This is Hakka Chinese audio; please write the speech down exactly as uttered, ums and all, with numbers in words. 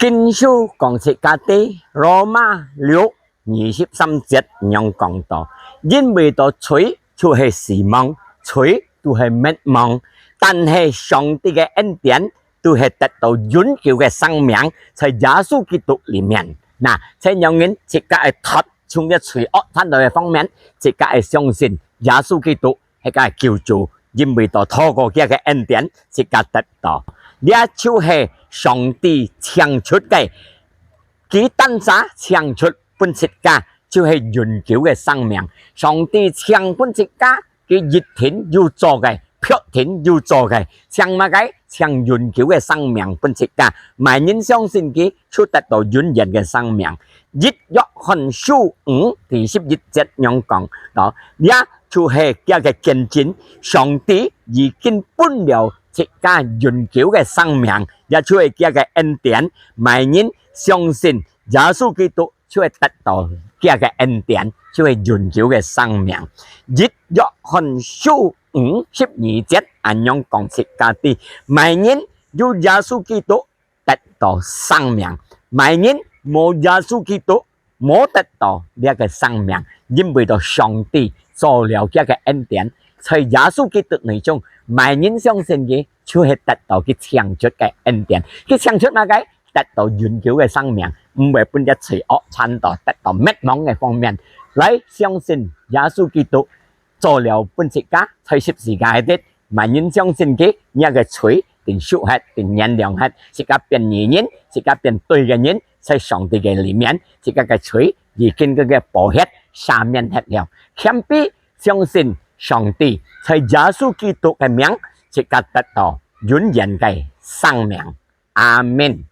經書講自家知，羅馬六二十三節恁樣講到：因為到罪就係死亡，罪就係滅亡，但係上帝个恩典就係得到永久个生命，在耶穌基督裡面。那，在樣人自家愛脫從這罪惡傳到个方面，自家愛相信耶穌基督係个救主，因為到透過佢个恩典，自家得到。這就係上帝請出个，佢單儕請出分自家，就係永久个生命。上帝請分自家，佢一定有做个，必定有做个。請麼个？請永久个生命分自家。麼人相信佢，就得到永遠个生命。一約翰書五第十一節恁樣講到：這就係佢个見證，上帝已經分了自家永久个生命，也就係佢个恩典。麼人相信耶穌基督，就會得到佢个恩典，就係永久个生命。一約翰書五十二節恁樣講自家知：麼人有耶穌基督，得到生命；麼人無耶穌基督，無得到這个生命。因為到上帝做了佢个恩典，在耶穌基督內中，麼人相信佢，就係得到佢請出个恩典。佢請出麼个？得到永久个生命，毋會分這罪惡傳到，得到滅亡个方面。來相信耶穌基督做了分自家，在十字架个日，麼人相信佢，若个罪定贖忒，定原諒忒，自家變義人，自家變對个人，在上帝个裡面，自家个罪已經个个寶血赦免忒了。謙卑相信上帝，在耶穌基督个名，自家得到永遠个生命。阿門。